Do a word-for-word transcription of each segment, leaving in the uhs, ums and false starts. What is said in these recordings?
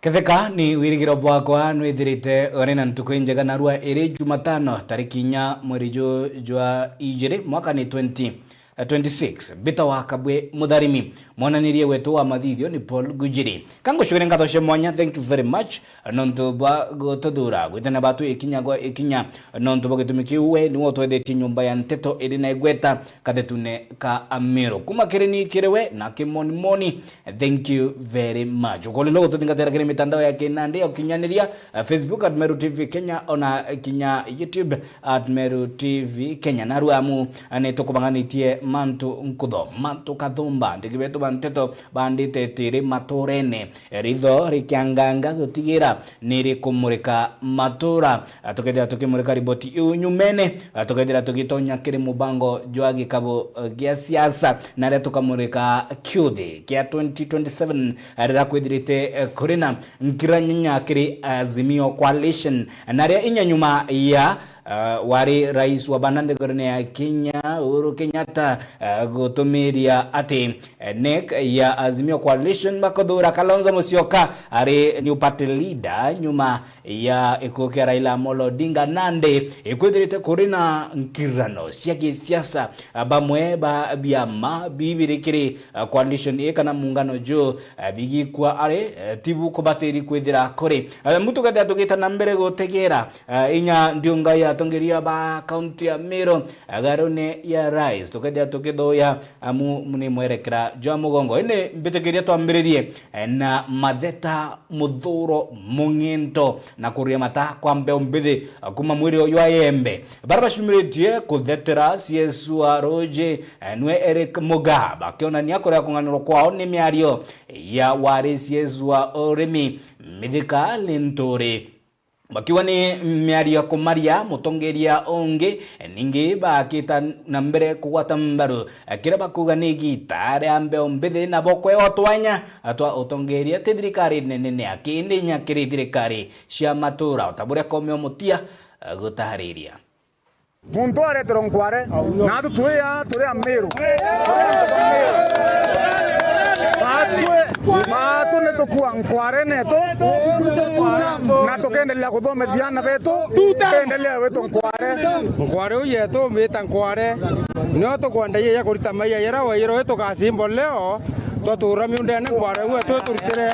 Ketheka ni wirigiro bwakwa nwithirite uri na ntuku injega, narua iri Jumatano, tariki inya mweri ju jwa ijiri, mwaka ni twenty twenty-six. Mbita wa Kabwe Mutharimi, mwananirie wetu wa mathithio ni Paul Gujiri. Kangucukire nkatho cia mwanya, thank you very much nontu bwa gututhura gwitana batu ikinya gwa ikinya, nontu bwa gitumi kiu we niwe utwethetie nyumba ya nteto iri na igweta kathetune ka Amiru. Kuma kiri ni kiri we na kimonimoni, thank you very much. Ukolelo gututhingatira kiri mitandao ya kinandi ya ukinyaniria, eh, Facebook at Meru T V Kenya, ona kinya YouTube at Meru T V Kenya. Narua amu, eh, ni tukubang'anitie mantu nkutho, mantu kathumba, ndigi betu ba nteto bandite tiri maturene, eh, ritho rikianganga gutigira ni rikumurika matura. Ah, tukethira tukimurika riboti iu nyumene, ah, tukethira tugitonya kiri mubango jwa gikabu, eh, gia siasa, na ria tukamurika kiuthi kia twenty twenty-seven, ah, riria kwithirite, eh, kuri na nkiranyanya kiri Azimio Coalition, na ria inya nyuma ya, ah, wari rais wa bana nthigurune ya Kenya, Uhuru Kenyatta, ah, gutumiria ati, eh, NEC ya Azimio Coalition bakuthura Kalonzo Musyoka ari new party leader nyuma ya gikuo kia Raila Amolo Odinga, nandi ikwithirite kuri na nkirano cia gisiasa, ah, bamwe ba biama bibiri kiri, ah, coalition ii kana muungano juu, ah, bigikua ari, eh, tibu kubatiri kwithira kuri. Ah, muntu tukethira tugita na mbere gutegera, ah, inya ndiunga ya atongeria ba kaunti ya Meru, ah, garune ya rais, tukethira tukithuya amu ni mwerekera jwa mugongo. Indi mbitikiria twambiririe, eh, na matheta, muthuro, mung'into na kuria mata kwa mbeu mbithi, eh, kuma mwiri uyu ayembe. Baria bacumiritie kuthetera C S wa Ruji, eh, nwe Eric Mugaa, bakionania kuria kung'anirwa kwao ni miario ya wari C S wa urimi, Mithika Linturi. Bakiuga ni miario ya kumaria mutongeria ungi, ningi bakita na mbere kugwata mbaru kiria bakuuga ni igita ria mbeu mbithi, nabo kweo twanya twa utongeria ti thirikari nene ni aki, indi inya kiri thirikari cia matura, o ta buria Koome Omotia agutariria. Muntu areterwa nkware, naatu twi aa turi Amiru. Baatwi, baatu ni tukua nkware netu, na tukendelea kuthomithia aana betu, endelea witu nkware. Nkware uu yetu umita nkware, nio tukwenda iye ya kurita maiya yara wairo itugasimbo leo, twatura miundene nkware uu etu ituritire.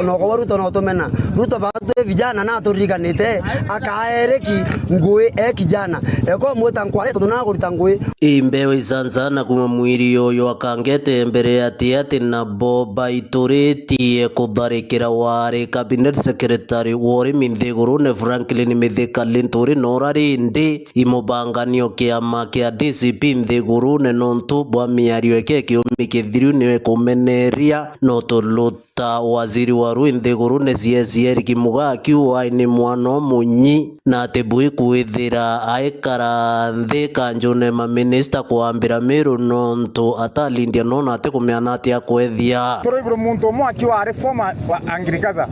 Noko wa Ruto no tumena. Ruto baatwi vijana na turirikanite, akaereki ngui e kijana. Eko mwita nkware tondu na kurita ngui. Imbeo isansa na kuma mwiri uyu akangete mbere ati ati nabo baituritie kutharikira wari cabinet secretary wa urimi nthigurune Franklin Mithika Linturi nora rindi imubanganio kiama kia D C P nthigurune nontu bwa miario eke kiumi kithiru niwe kumeneria no tuluta waziri wa rui nthigurune C S Eric Mugaa akiuga ai ni mwana umunyi na ati bui kwithira aikara nthi kanjune maminista kwambira Miru nontu atalindia nona ati kumeana ati akwethia. Turaiguru muntu umwe akiuga ari former wa agriculture,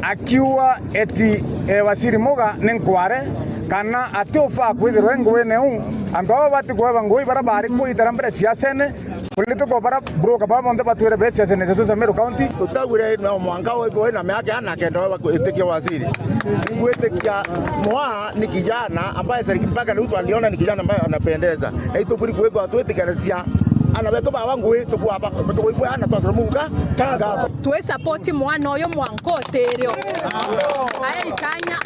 akiuga eti, eh, waziri Mugaa ni nkware, kana ati ufaa kwithirwa e nguine uu. Antu aba bati kueba ngui bara bari kuitara mbere siasene, political bara broker bara bonthe batwire be siasene zetu za Meru County. Tutagwire no mwanka withwe na miaka ana kenda wa itikia waziri. Ngwitikia mwa ni kijana ambaye serikali mpaka leo twaliona ni kijana ambaye anapendeza. Na ituburi kwithwa twitikanisia ana betu bawa ngui tukwaba tukwibwa ana twasira muka. Twi support mwana uyu mwanka utirio. Ae ikanya.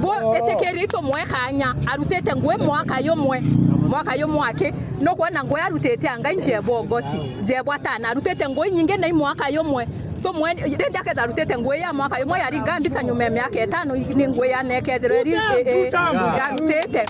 Bo, itikiria itumwe kanya, arutite ngui mwaka yumwe, mwaka yumwe aki, nukwona ngui arutite anga injebwa ugoti, njebwa tana, arutite ngui nyingi na i mwaka yumwe, tumwe, rindi aketha arutite ngui ya mwaka yumwe, yaringa mbica nyuma ya miaka itano, ni ngui ya nekethirwa iri, i, i, yarutite.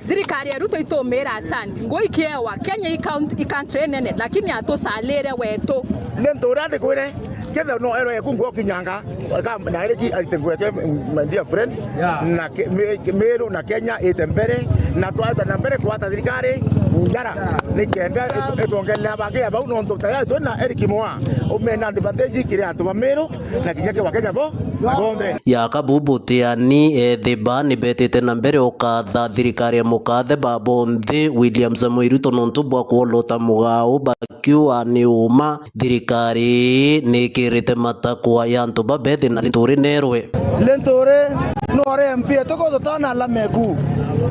Thirikari ya Ruto itumira asanti, ngui ikiewa, Kenya i count-, i country nene, lakini atusalire wetu. Ni ntu uria ndikwire, ketha no erwe kungu kinyanga, Ka-, na iri ki arite nguo yake, my dear friend, yeah, na ke-, mi-, Miru na Kenya ite mbere, na twaita na mbere kwata thirikari, njara, nikenda it-, itongerere abangi ya bau, nontu tayari twina Eric Mwa, umena advantage kiri antu ba Meru na kinya ki Wakenya bo bonthe. Ya kabu butiani, ethimba ni betite na mbere ukatha thirikari ya mukathe ba bonthe William Samoei Ruto nontu bwa kwolota mugao bakiuga ni uma thirikari ni ikirite matakwa ya antu babethi na Linturi nerwe. Linturi nore M P etuku tutona alama eku.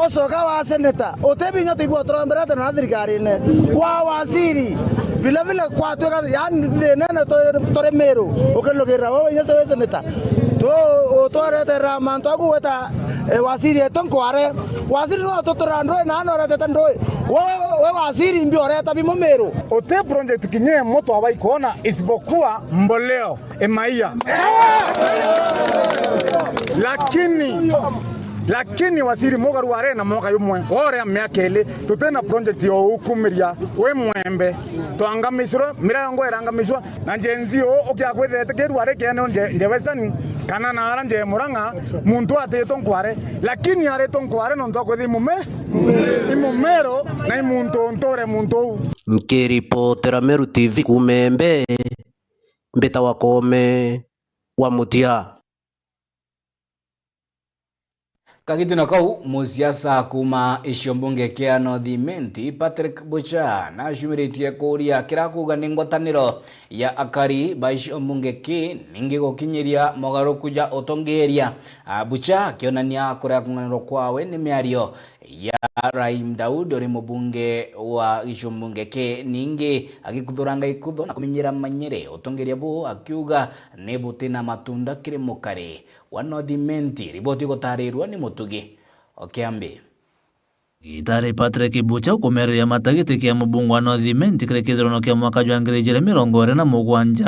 Ucoka wa seneta, uti binya tuibua turomberete na thirikarine. Wa waziri, vile vile kwatuika, yani, thina ino turi, turi Meru, ukilugirira wewe inya sewe seneta. Tu, utwaretera mantu aku gweta, eh, waziri etu nkware. Waziri no tutura ndui na ano uretete ndui. Wewe, we waziri mbi ureta bimu Meru. Uti project kinya imwe twabai kwona isipokuwa mboleo. Emaia. Lakini, lakini waziri Mugaru are na mwaka jumwe, ore miaka ili, tutina project ya ukumiria wi mwembe. Twangamicirwe, miraa yongo irangamicwa, na Gen Z uu ukia kwithirite kiru ari kiene nje, nje Western, kana na ara nje Murang'a, muntu atitwe nkware, lakini aritwe nkware nontu akwithia imume, imumeru, na imuntu nture muntu uu. Nkiripotera Meru T V kuuma Embe, Mbita wa Koome wa Mutia. Kagitino kau, musiasa kuuma gicigo mbunge kia North Imenti, Patrick Bucha, nacumiritie kuuria kira kuuga ni ngwataniro ya akari ba gicigo mbunge ki ningi gukinyiria mogaruruku ja utongeria. A, Bucha akionania kuria kung'anirwa kwawe ni miario ya Rahim Daud, uri mubunge wa gicigo mbunge ki, ningi agikuthuranga ikutho na kumenyera manyere utongeria buu, akiuga ni butina matunda kiri mukari wa North Imenti. Riboti igutarirua ni Mutugi o Kiambi. Gitari Patrick Bucha ukumereria mata giti kia mubunge wa North Imenti kiri kithurano kia mwaka jwa ngiri ijiri mirongo iri na mugwanja,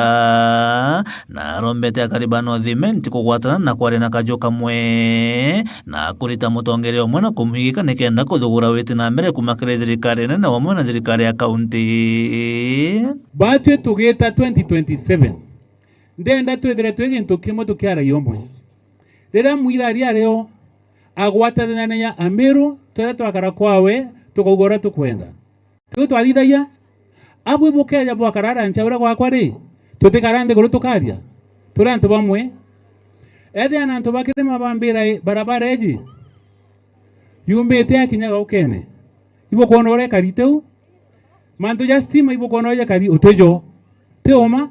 na arombete akari ba North Imenti kugwatana na kwaria na kaju kamwe, na kurita mutongeria umwe na kumwigika nikenda kuthugura witi na mbere kuuma kiri thirikari nene wamwe na thirikari ya kaunti. Batwi tugita twenty twenty-seven, ndenda twithire twi gintu kimwe tukiaragia umwe. Riria Mwirari ari o, agwatananagia Amiru, twetha twakara kwawe, tukauga uria tukwenda. Tiu twathithagia? Abui bukeeja bwakara aria ncha uria gwakwa ri, tutikara nthiguru tukaria? Turi antu bamwe. Ethia na antu ba kirima bambira i, barabara iji yumbite akinya gaukene. Ibukwona uria ikari tiu? Mantu ja stima ibukwona uria jakari utijo. Ti uma?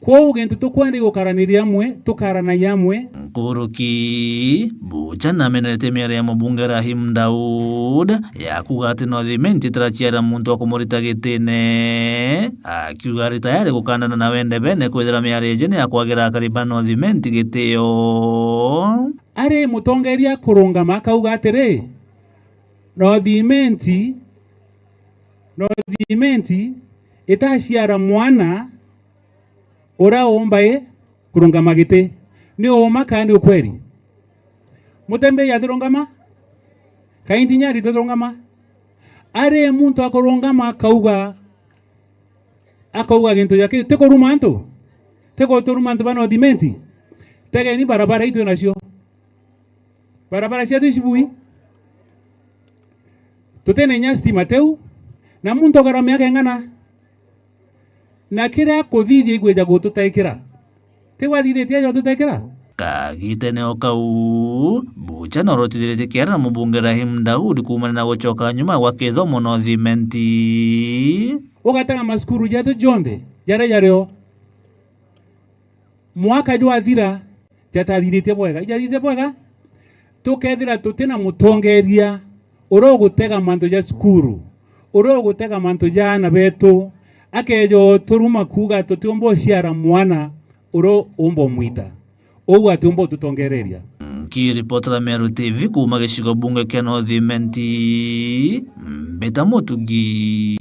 Kwou gintu tukwenda i gukaraniria amwe, tukaranagia amwe. Nkuruki, Bucha namenerete miario ya mubunge Rahim Daud ya kuuga ati North Imenti itiraciara muntu wa kumurita gitine, akiuga ari tayari gukandana na wende bene kwithira miario iji ni ya kwagira akari ba North Imenti gitio. Ari mutongeria kurungama akauga atiri, North Imenti, North Imenti itaciara mwana uria umba i kurungama giti. Ni uuma kana ni ukweri? Mutembei atirungama? Kainti nyari titurungama? Ari muntu akurungama akauga, akauga gintu ja kiu, ti kuruma antu? Ti guturuma antu ba North Imenti? Tegeni barabara itwi nacio. Barabara cietu icibui. Tutina inya stima tiu. Na muntu ukara miaka ing'ana? Na kiria kuthithia igwija gututaikira. Ti gwathithitie aja ututekera? Kagitene o kau, Bucha norotithiritie kiara na mubunge Rahim Daud kuumania na gucoka nyuma gwa kithomo North Imenti. Ugatega macukuru jetu jonthe jaria jario, mwaka jwathira, jatathithitie bwega. Ijathithitie bwega? Tukethira tutina mutongeria uria ugutega mantu ja cukuru, uria ugutega mantu ja aana betu, akeeja uturuma kuuga tutiumba uciara mwana uria umba umwita. Uu atiumba ututongereria. Nkiripotera Meru T V kuuma gicigo bunge kia North Imenti, Mbita Mutugi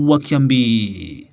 wa Kiambi.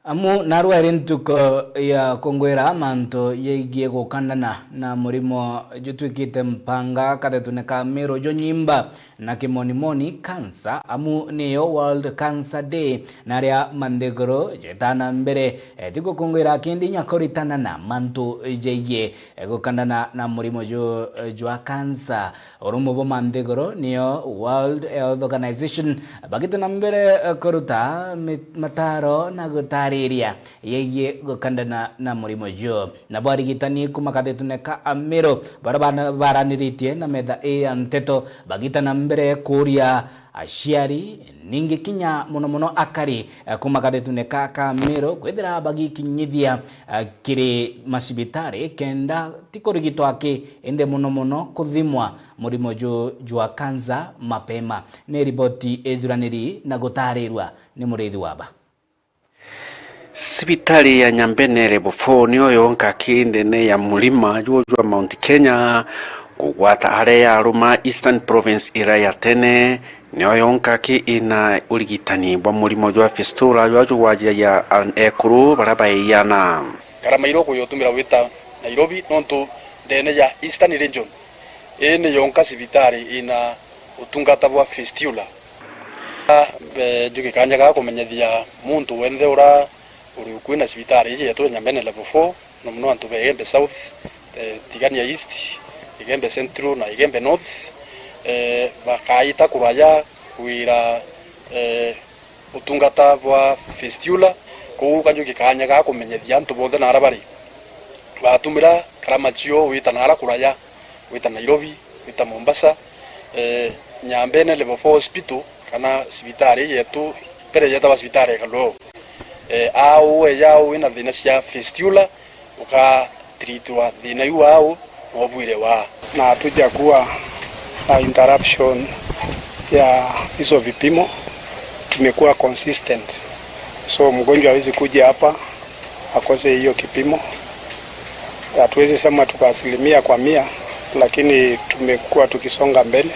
Amu narua iri ntuku ya kungwira mantu yaigie gukandana na murimo jutwikite mpanga katetune ka Meru jo nyimba. na kimonimoni cancer, amu niyo World Cancer Day, na aria manthiguru jetana mbere, eh, ti gukunguira kindi inya kuritana na mantu jegie, eh, gukandana na murimo ju-, eh, jwa cancer. Urumwe bwa manthiguru niyo World Health Organization bagitana mbere, eh, kuruta mi-, mataro na gutariria yegie gukandana na murimo ju. Nabo arigitani kuma kathetune ka Amiru, baria bana-, baraniritie na metha ii ya nteto, bagitana mbere kuuria aciari, ningi kinya mono mono akari, eh, kuma kathetune ka, ka Amiru, kwithira bagikinyithia, eh, kiri macibitari, kenda ti kurigitwa aki, indi mono mono kuthimwa murimo ju-, jwa kansa mapema. Ni riboti ithuraniri na gutarirua ni Muriithi Waba. Cibitari ya Nyambene Level four niyo yonka ki ndene ya murima juu jwa Mount Kenya, kugwata aria yaruma Eastern Province iria ya tene, niyo yonka ki ina urigitani bwa murimo jwa fistula jwa jugwajagia ekuru baria baiana. Karama iria ukujutumira gwita Nairobi, nontu ndene ya Eastern Region, ii ni yonka cibitari ina utungata bwa fistula. Eh, njuki kanya ga kumenyithia muntu wenthe ura uri ukui na cibitari iji yetu Nyambene Level four, na muno antu ba Igembe South, eh, Tigania East, Igembe Central na Igembe North, eh, bakaita kuraya kwira, eh, utungata bwa fistula. Kou kanjuki kanya ga kumenyithia antu bonthe na aria bari. Batumira karama cio wita na aria kuraya, wita Nairobi, wita Mombasa, eh, Nyambene Level four Hospital, kana cibitari yetu, mbere yetawa cibitari ya Kaloloo. Eh, au eja au wina thina cia fistula, ukatreatwa thina iu au, na ubwire waa. Na hatujakuwa na interruption ya hizo vipimo, tumekuwa consistent. So mgonjwa hawezi kuja hapa akose hiyo kipimo. Hatuwezi sema tuko asilimia kwa mia, lakini tumekuwa tukisonga mbele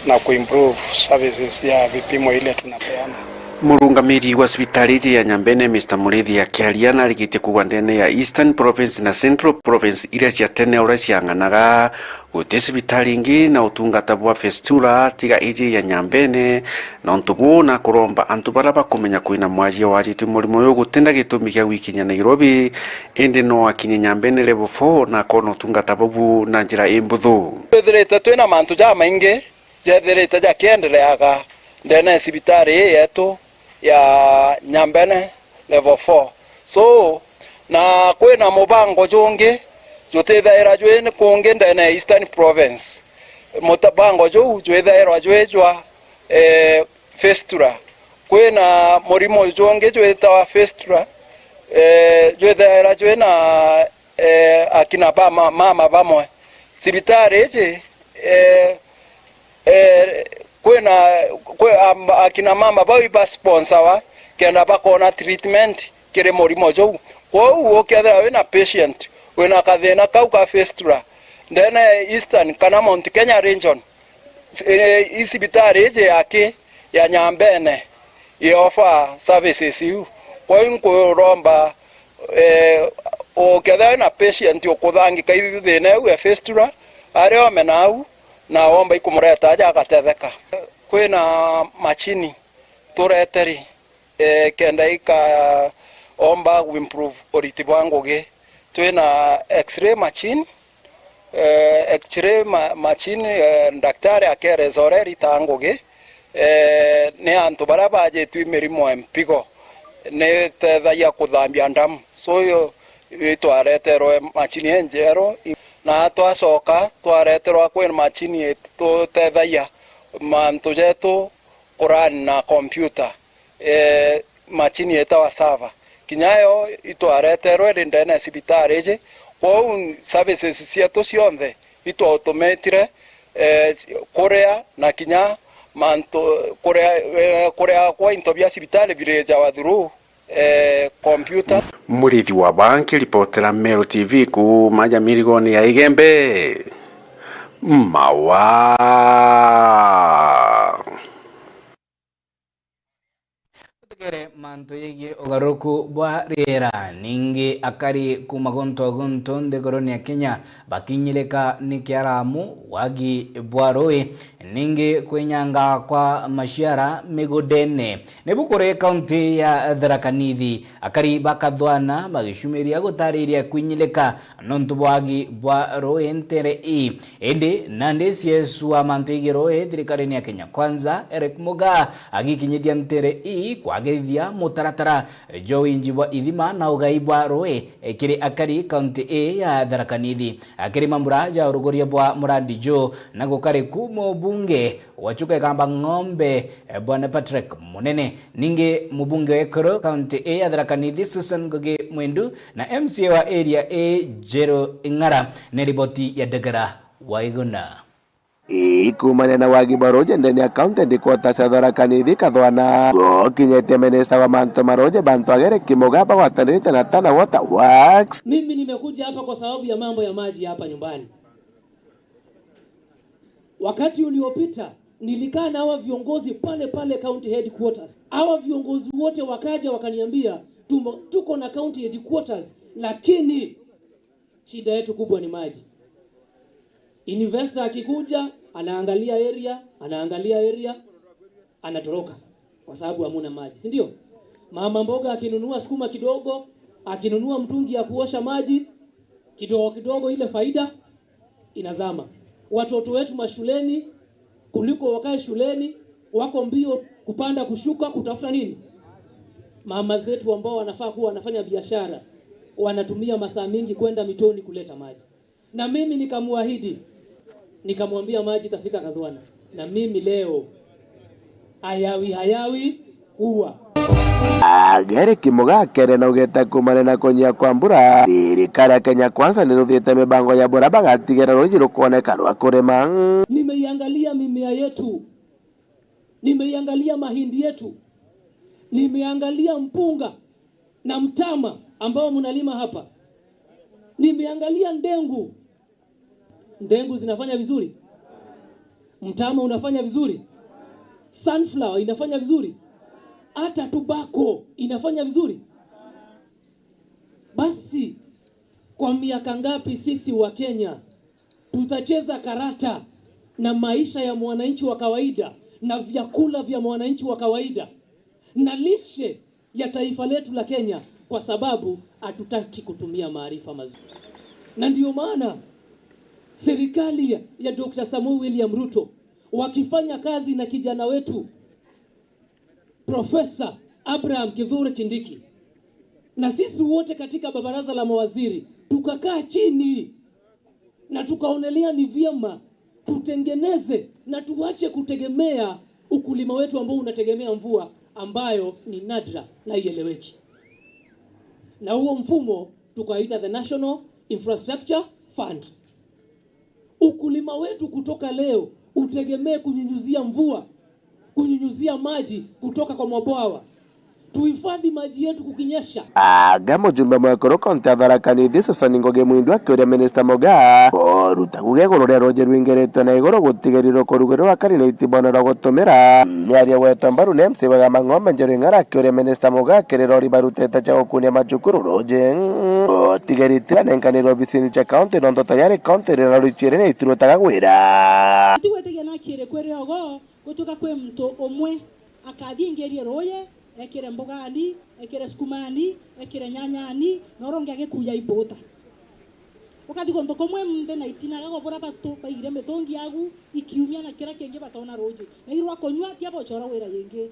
na kuimprove services ya vipimo ile tunapeana. Murungamiri wa cibitari iji ya Nyambene, Mister Muriithi akiaria, narikitie kuuga ndene ya Eastern Province na Central Province iria cia tene uria ciang'anaga, guti cibitari ingi na utungata bwa fistula tiga iji ya Nyambene. Nontu buu, nakuromba antu baria bakumenya kwina mwajie wajitwe murimo uyu gutina gitumi gia gwikinyia Nairobi, indi no akinye Nyambene Level four na akona utungata bubu na njira imbuthu. Twithirite twina mantu jamaingi jethirite jakiendereaga ndene ya cibitari ii yetu ya Nyambene Level four. So, na kwina mubango jungi jutithaira jwi kungi ndene ya Eastern Province. Mubango juu jwithairwa jwi jwa, eh, fistula. Kwina murimo jungi jwitawa fistula, eh, jwithaira jwina, eh, akina ba ma-, mama bamwe. Cibitari iji, eh, eh, kwina, kwi, am-, akina mama bau ibasponsawa kenda bakona treatment kiri murimo juu. Kwou ukethira wina patient wina kathina kau ka fistula ndene ya Eastern kana Mount Kenya region, eh, i cibitari iji yaki ya Nyambene i offer services iu. Kwou nkuromba, eh, ukethira wina patient ukuthangika i thina iu ya fistula, ari ome nau, na womba ikumureta aja agatetheka. Kwina machini tureteri, eh, kenda ikaomba kuimprove uriti bwa ngugi. Twina x-ray machine, eh, x-ray ma-, machine, eh, daktari akereza uria iritaga ngugi. Eh, ni antu baria bajitwe i mirimo ya mpigo, ni itethagia kuthambia ndamu. So, iyo itwareterwe machine injeru, na twacoka twareterwa kwina machine itutethagia mantu jetu kurani na computer, eh, machine yetawa server. Kinya yo itwareterwe iri ndene ya cibitari iji. Kwou services cietu cionthe itwautumitire, eh, kuria na kinya mantu, kuria, eh, kuria kwa into bia cibitari birijawa through, eh, computer. Muriithi Waba nkiripotera Meru T V kuuma Nyamirigoni ya Igembe, Mawa. Tutegere Mantu yegie ugaruruku bwa riera, ningi akari kuma guntu guntu nthiguruni ya Kenya bakinyirika ni kiaramu, wagi bwa rui, ningi kwinyanga kwa maciara migundene. Nibu kuri kaunti ya Tharaka Nithi, akari bakathwana bagicumiria gutariria kwinyirika nontu bwa wagi bwa rui ntere ii. Indi nandi C S wa mantu yegie rui thirikarine ya Kenya Kwanza, Eric Mugaa, agikinyithia ntere ii kwagithia mutaratara jwa winji bwa ithima na ugai bwa rui kiri akari kaunti ii ya Tharaka Nithi. Akiri mambura ja uruguria bwa murandi juu na gukari ku mubunge wa Chuka Igamba Ng'ombe, eh, Bwana Patrick Munene. Ningi mubunge wa Ekuru, kaunti ii ya Tharaka Nithi, Susan Ngugi Mwindu, na M C A wa area ii, Njeru Ing'ara, ni riboti ya Ndagara Waiguna. Ii, kuumania na wagi bwa ruuji ndene ya kaunti ndikota cia Tharaka Nithi kathwana, gukinyite minista wa mantu ma ruuji bantu agere kimuga bagwatanirite na Tana Water Works. Mimi nimekuja hapa kwa sababu ya mambo ya maji hapa nyumbani. Wakati uliopita nilikaa na hawa viongozi pale pale county headquarters. Hawa viongozi wote wakaja wakaniambia, "Tumo-, tuko na county headquarters, lakini shida yetu kubwa ni maji." Investor akikuja, anaangalia area, anaangalia area, anatoroka kwa sababu hamuna maji, si ndio? Mama mboga akinunua sukuma kidogo, akinunua mtungi ya kuosha maji, kidogo kidogo ile faida inazama. Watoto wetu mashuleni, kuliko wakae shuleni, wako mbio kupanda kushuka kutafuta nini? Mama zetu ambao wanafaa kuwa wanafanya biashara, wanatumia masaa mingi kwenda mitoni kuleta maji. Na mimi nikamuahidi, nikamwambia maji itafika Kathwana. Na mimi leo, hayawi, hayawi, ua. Agere kimuga akere na ugeta kumane na kunyia kwa mbura. Thirikari ya Kenya Kwanza niruthiite mibango ya bura bagatigera ruuji rukwoneka rwa kurima. Nimeiangalia mimea yetu. Nimeiangalia mahindi yetu. Nimeangalia mpunga na mtama ambao mnalima hapa. Nimeangalia ndengu. Ndengu zinafanya vizuri? Mtama unafanya vizuri? Sunflower inafanya vizuri? Hata tobacco inafanya vizuri? Basi, kwa miaka ngapi sisi wa Kenya tutacheza karata na maisha ya mwananchi wa kawaida na vyakula vya mwananchi wa kawaida na lishe ya taifa letu la Kenya kwa sababu hatutaki kutumia maarifa mazuri. Na ndio maana serikali ya, ya Doctor Samoei William Ruto wakifanya kazi na kijana wetu Profesa Abraham Kithure Kindiki, na sisi wote katika baraza la mawaziri tukakaa chini na tukaonelea ni vyema tutengeneze na tuache kutegemea ukulima wetu ambao unategemea mvua ambayo ni nadra na ieleweki. Na huo mfumo tukaita the National Infrastructure Fund. Ukulima wetu kutoka leo utegemee kunyunyuzia mvua, kunyunyuzia maji kutoka kwa mabwawa. Tuhifadhi maji yetu kukinyesha. Aga mujumbe mwekuru kaunti ya Tharaka Nithi Susan Ngugi Mwindu akiuria minista Mugaa kuruta kuuga iguru ria ruuji rwingiritwe na iguru gutigirirwe kurugirwa akari na itibona rwa gutumira. Miario gwetwa mbaru ni M C A wa Mang'ombe Njeru Ing'ara akiuria minista Mugaa akirira uri barutete cia gukunia macukuru ruuji. Gutigiri tiranenkanirwe obisini cia kaunti nontu tayari kaunti rira ruciere ni itirutaga gwira. Tigwetagia na kiri kwirira ogo. Gutuka kwi muntu umwe akathii ingirie ruuji, ekire mbugani, ekire sukumani, ekire nyanyani, na uria ungi agikuja ibuta. Ukathi guntu kumwe nthi na itina, agakubura batu baigire mitungi agu ikiumia na kiria kingi batona ruuji. Na irwa kunyua, tia bochora wira yingi.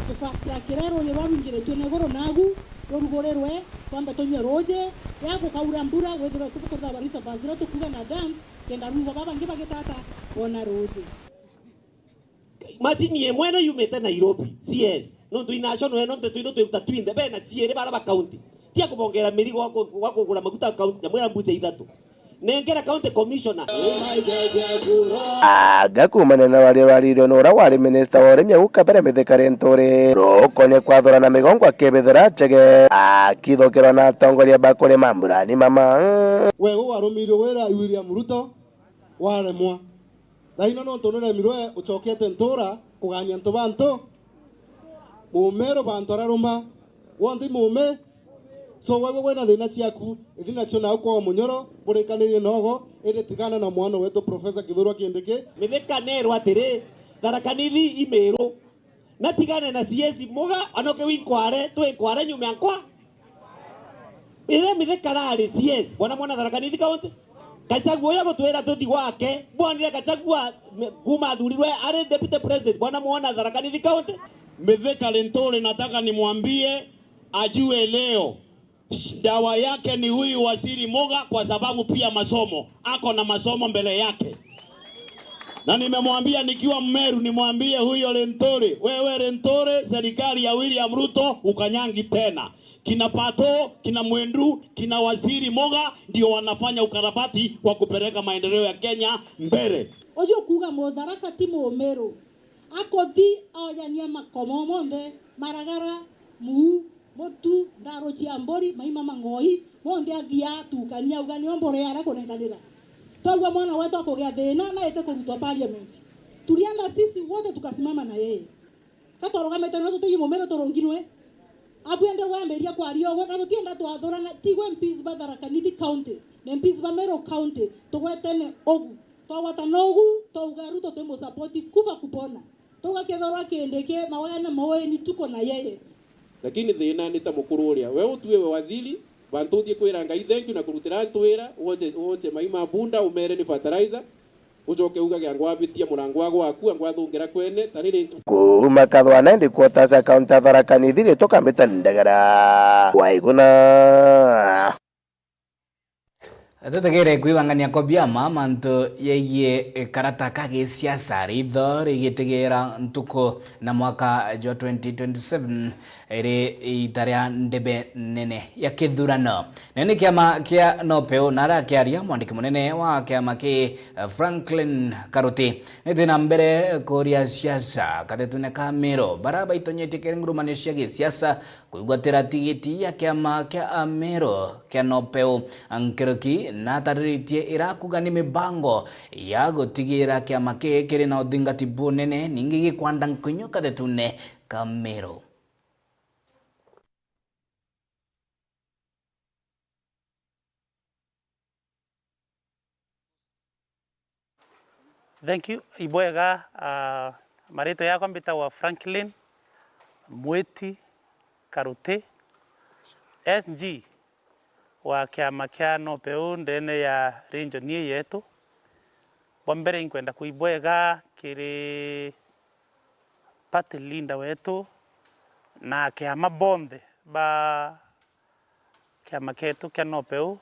Tubatia kiria ruuji rwa rwingiritue na iguru nagu rurugurirwe, twambe tunyue ruuji, ya gukaura mbura, withirwe tubukurira barisa bazira tukuga na dams, kenda rwigwa baba bangi bagitata bona ruuji. Macini imwe ino yumite Nairobi, C S. Nontu i national ino nteto ino twiruta twinthe, bena ciiri bara ba county. Tia kubongera mirigo wa ku-, wa kugura maguta county, nyamwira mbuce ithatu. Nengera county commissioner. Aga kuumania na rwaria rwaririo ni uria wari minista wa urimi au kabere Mithika Linturi. Rukonia kwathurana migongo akibithira achege, akithokerwa na atongoria ba kurima mbura ni mama. We u warumiirwe wira i William Ruto, waremwa. Thaino nontu nuremirwe ucokete ntura kugania antu ba antu. Mumeru bantu araruma, Wonthe imume. So wewe wena thina ciaku, ithi nacio nau kwao Munyoro, burikanirie nogo, indi tigana na mwana wetu Professor Kithurwa Kindiki. Mithika nerwa atiri, Tharaka Nithi i Miru. Na tigane na C S Muga, anoke winkware, twinkware nyuma ya nkwa. Ire Mithika rari C S, bwana mwana Tharaka Nithi County. Gachagua uyu gutwira tuthi gwake, bwonire Gachagua me-, kuma athurirwe ari deputy president, bwana mwana Tharaka Nithi County. Mithika Linturi, nataka nimwambie ajue leo, sh-, dawa yake ni huyu waziri Muga, kwa sababu pia masomo, ako na masomo mbele yake. Na nimemwambia nikiwa Mmeru, nimwambie huyo Linturi, wewe Linturi, serikali ya William Ruto ukanyangi tena. Kina Pato, kina Mwendu, kina waziri Muga ndio wanafanya ukarabati wa kupeleka maendeleo ya Kenya mbele. Uju kuuga Mutharaka ti Mumiru. Akuthi oojania makomo monthe, Maragara, Muu, Mutu, Ndaru cia Mburi, Maima Mang'oi, monthe athia atukania auga nio mburi aria kunenganira. Twaigua mwana wetu akugia thina na ite kurutwa parliament. Tulienda sisi wote tukasimama na yeye. Ka twarugamite nwe tutiji Mumiru turungirwe? Abu ende wambiria kwaria uguo, na tutienda twathurana, tigwe M Ps ba Tharaka Nithi County, na M Ps ba Meru County, tugwetene ugu. Twagwatana ugu, twauga Ruto twimusapoti kufa kupona. Twauga kethirwa Kindiki, mawene maweni tuko na yeye. Lakini thina ni ta mukuru uria, we utue we waziri, bantu uthie kwira Ngai thank you na kurutira antu wira, woche, woche Maima bunda, umere ni fertilizer, ucoke ugage, "Angwa abitia murango wa gwaku, angwa athungira kwene, tariri." Kuuma Kathwana ndi quarters ya kaunti ya Tharaka Nithi, ritwa Kambita Ndagara. Waiguna. Tutegere kwibangania kwa biama mantu yegie karata ka gisiasa, ritho rigitigera ntuku na mwaka jwa twenty twenty-seven iri ita ria ndebe nene ya kithurano. Na ni kiama kia NOPEU, na aria akiaria mwandiki munene wa kiama ki, Franklin Karuti, niti na mbere kuria siasa katetune ka Meru, bara baitonyetie kiri ngurumanio cia gisiasa kwigwatira tigiti ya kiama kia Ameru kia NOPEU. Nkuruki natariritie ira akuga ni mibango ya gutigira kiama kii kiri na uthingati bunene, ningi gikwanda nkunyu katetune ka Meru. Thank you. Ibwega, ah, maritwa yakwa mbitagwa Franklin Mwiti Karuti, S G wa kiama kia NOPEU ndene ya region ii yetu. Bwa mbere, inkwenda kwibwega kiri party leader wetu na kiama bonthe ba kiama kietu kia NOPEU,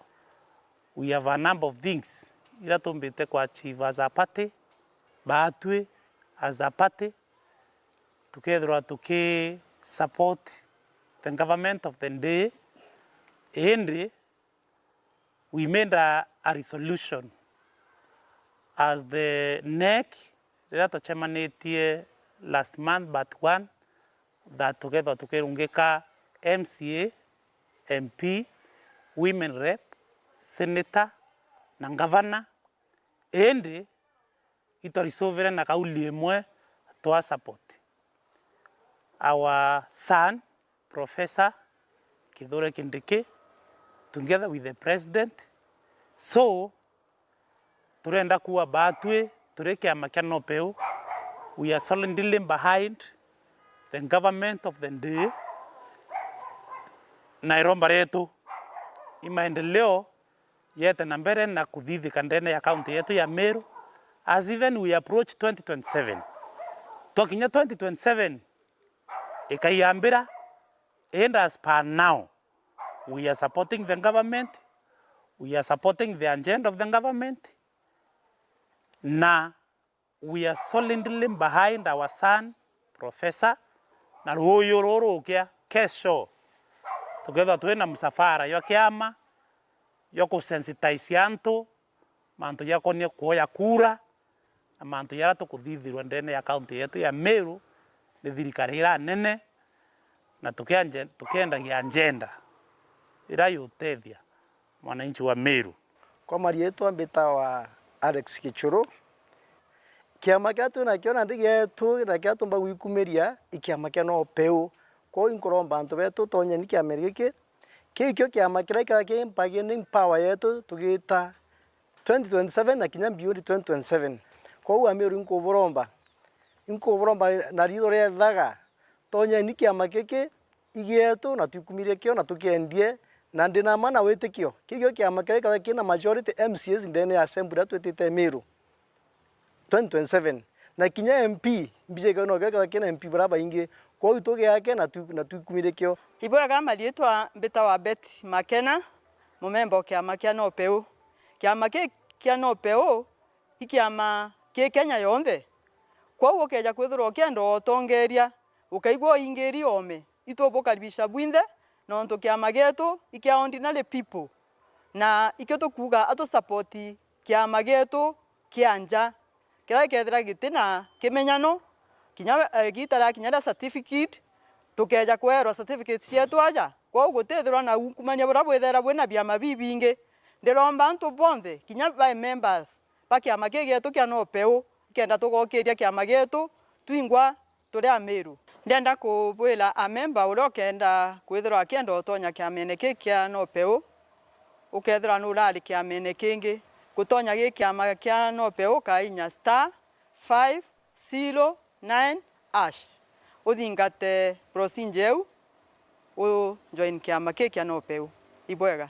we have a number of things ira tumbite ku achieve as a party, baatwi as a party, tukethirwa tuki support the government of the day, indi we made a, a resolution as the NEC riria twacemanitie last month but one, that tukethwa tukirungika M C A, M P, women rep, senator na governor, indi itwarisuvire na kauli imwe twa support our son Professor Kithure Kindiki together with the president. So, turenda kuuga baatwi turi kiama kia NOPEU, we are solidly behind the government of the day na iromba rietu i maendeleo yete na mbere na kuthithika ndene ya kaunti yetu ya Meru as even we approach twenty twenty-seven. Twakinya twenty twenty-seven ikaiambira, and as per now, we are supporting the government, we are supporting the agenda of the government, na we are solidly behind our son, Professor, na ruuyu ruru rukia, kesho, tukethwa twina msafara jwa kiama jwa kusensitize antu mantu jakonie kuoya kura, na mantu jaria tukuthithirwa ndene ya kaunti yetu ya Meru ni thirikari ira nene, na tukianje-, tukiendagia agenda ira yutethia mwananchi wa Meru. Kwa marietwa mbitawa Alex Kichuru. Kiama kiria twi nakio nandi gietu na kiria tumba gwikumiria i kiama kia NOPEU. Kwou inkuromba antu betu, tonyeni kiamene giki, kiu kio kiama kiria gikaga ki bargaining power yetu tugiita twenty twenty-seven na kinya beyond twenty twenty-seven. Kwou Ameru inkuburomba, inkuburomba na riitho ria ithaga, tonyeni kiama giki igietu na twikumirie kio na tukiendie, na ndi na mma na witikio kigio kiama kiria gikaga kina majority M C As ndene ya assembly iria twitite Meru twenty twenty-seven. Na kinya M P, mbija ikau no gikaga kina M P baria baingi, kwou tugiake na twi-, na twikumirie kio. Ibwega, mariitwa mbitawa Betty Makena, mumemba o kiama kia NOPEU. Kiama ki kia NOPEU i kiama ki Kenya yonthe. Kwou ukeeja kwithirwa ukienda utongeria, ukaigua uingiri oome, itubukaribisha bwinthe, nontu kiama gietu i kia ordinary people, na ikio tukuuga atu support kiama gietu kia nja, kiria gikeethira giti na kimenyano, kinya, eh, igiita ria kinya ria certificate, tukeeja kweerwa certificate cietu aja. Kwou gutithirwa na ungumania buria bwithaira bwina biama bibingi. Ndiromba antu bonthe, kinya ba members ba kiama kii gietu kia NOPEU, ikenda tugokiria kiama gietu twingwa turi Ameru. Ndienda kubwira amemba uria ukenda kwithirwa akienda utonya kiamene kii kia NOPEU, ukethirwa nurari kiamene kingi, gutonya gi kiama kia NOPEU ukainya star five zero nine hash. Uthingate procedure iu, u join kiama kii kia NOPEU. Ibwega.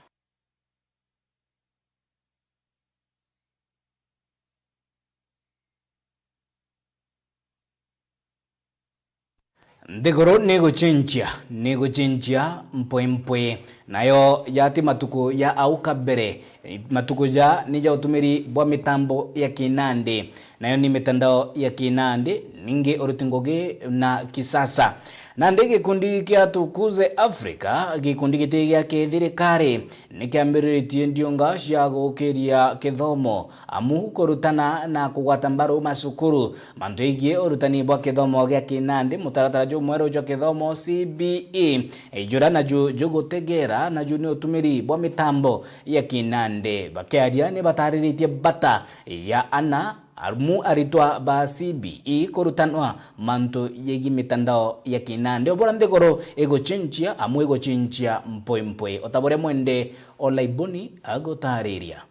Nthiguru ni gucenjia, ni gucenjia mpwempwe. Nayo yati matuku ya au kabere, matuku ja ni ja utumiri bwa mitambo ya kinandi, nayo ni mitandao ya kinandi, ningi uruti ngugi na kisasa. Nandi gikundi kia Tukuze Africa, gikundi giti gia kithirikari, ni kiambiriritie ndiunga cia gukiria kithomo, amu kurutana na kugwata mbaru macukuru mantu jegii urutani bwa kithomo gia kinandi, mutaratara jumweru jwa kithomo C B E, jura naju jugutegera naju ni utumiri bwa mitambo ya kinandi. Bakiaria ni batariritie bata ya ana amu aritwa ba C B E kurutanwa mantu jegii mitandao ya kinandi, o buria nthiguru igucenjia amu igucenjia mpwempwe, o ta buria mwende Olaiboni agutariria.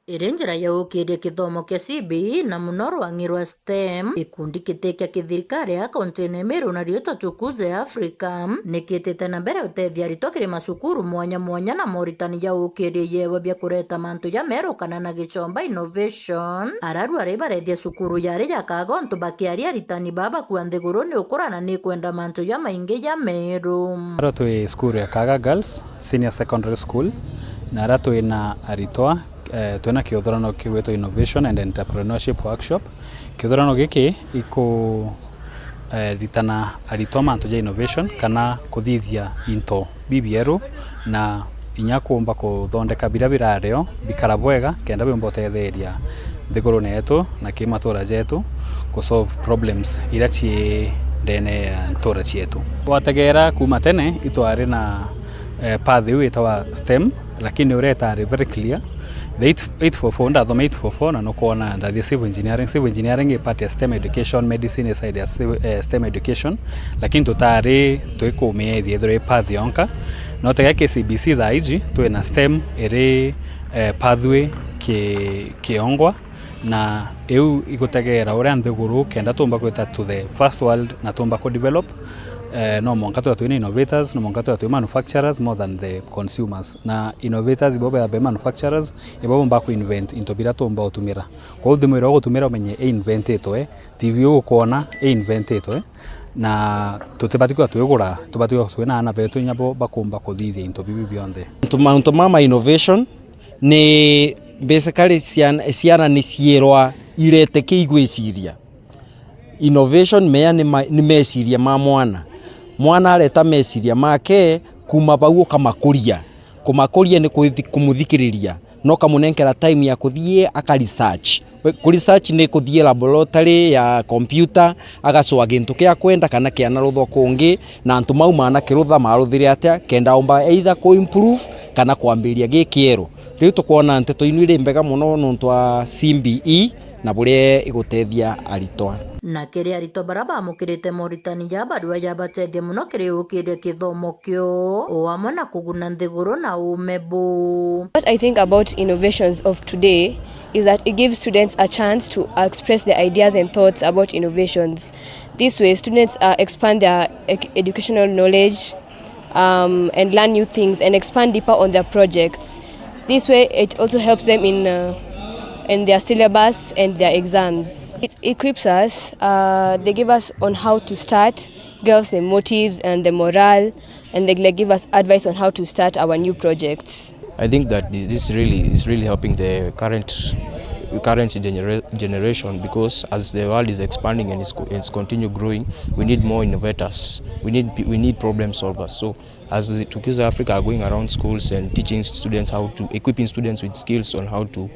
Iri njira ya ukiria kithomo kia C B E na muno rwang'i rwa STEM, gikundi kiti kia kithirikari a kaunti ya Meru na riitwa Tukuze Africa, ni kitite na mbere utethia aritwa kiri macukuru mwanya mwanya na moritani ja ukiria iyewa bia kureta mantu jameru kana na gichomba innovation. Araru ari barethia cukuru yari jakaga untu bakiaria aritani baa bakua nthiguru ni ukura na ni kwenda mantu jamaingi jameru. Ara twi cukuru ya Kaga Girls Senior Secondary School, na ara twi na aritwa, eh, twina kiuthurano kigwitwa Innovation and Entrepreneurship Workshop. Kiuthurano giki iku, eh, ritana aritwa mantu ja innovation kana kuthithia into bibieru na inya kuumba kuthondeka biria birario bikara bwega kenda biumba utetheria nthigurune yetu na ki matura jetu ku solve problems iria cii ndene ya ntura cietu. Wategera kuuma tene itwari na, eh, path iu itawa STEM, lakini uria itari very clear. The eight, eight four four, ndathoma eight four four na nukwona ndathie civil engineering. Civil engineering i part ya STEM education, medicine i side ya civ-, eh, STEM education, lakini tutari tuikumiethia ithirwa i path yonka. No tega K C B C thaa iji twina STEM iri, eh, pathway ki-, kiongwa, na iu igutegeera uria nthiguru kenda tumba gwita to the first world na tumba ku develop. Eh, no mwanka twithirwa twina innovators, no mwanka twithirwa twi manufacturers more than the consumers. Na innovators ibo bethagirwa be manufacturers, ibo bomba ku invent into biria tumba utumira. Kwou thimu iria ugutumira umenye i inventitwe, T V ugukwona i inventitwe, na tutibati kwithirwa twigura, tubati kwithirwa twina aana betu inya bo bakumba kuthithia into bibi bionthe. Mantu, mantu ma ma innovation ni basically ciana, ciana ni ciirwa irete ki igwiciria. Innovation meya ni ma-, ni meciria ma mwana. Mwana areta meciria make, kuuma bau ukamakuria. Kumakuria ni kuthi-, kumuthikiriria, na ukamunenkera time ya kuthii aka research. We, ku research ni kuthii laboratory ya computer, agacua gintu kia kwenda kana kianaruthwa kungi, na antu mau manakirutha maruthire atia, kenda aumba either ku improve kana kwambiriria gi kieru. Riu tukwona nteto inu iri mbega mono nontu wa C B E na buria igutethia aritwa. Na kiri aritwa bara bamukirite moritani ja barua jabatethia mono kiri ukiria kithomo kio, o amwe na kuguna nthiguru na uume buu. What I think about innovations of today is that it gives students a chance to express their ideas and thoughts about innovations. This way, students, uh, expand their ec-, educational knowledge, um, and learn new things and expand deeper on their projects. This way, it also helps them in, uh, in their syllabus and their exams. It equips us, uh, they give us on how to start, give us the motives and the morale, and they, they give us advice on how to start our new projects. I think that this, this really is really helping the current, current genera-, generation, because as the world is expanding and is co-, it's continue growing, we need more innovators. We need pe-, we need problem solvers. So as the Tukiza Africa are going around schools and teaching students how to, equipping students with skills on how to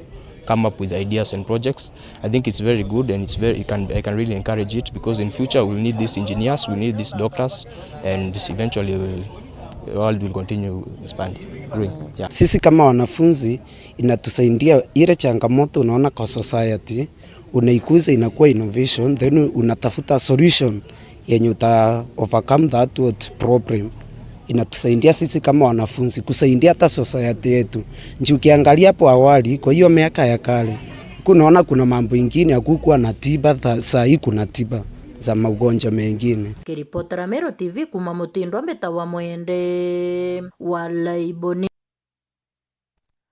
come up with ideas and projects, I think it's very good and it's very, it can, I can really encourage it, because in future we'll need these engineers, we'll need these doctors, and eventually we'll, the world will continue expanding, growing. Yeah. Sisi kama wanafunzi, inatusaidia ile changamoto unaona kwa society, unaikuza inakuwa innovation, then unatafuta solution yenye uta overcome that what problem. Inatusaidia sisi kama wanafunzi, kusaidia hata society yetu. Juu ukiangalia hapo awali, kwa hiyo miaka ya kale, kunaona kuna mambo ingine hakukuwa na tiba, tha-, saa hii kuna tiba za magonjwa mengine. Kiripotera Meru T V kuma Mutindwa, mbita wa Mwende wa Laiboni.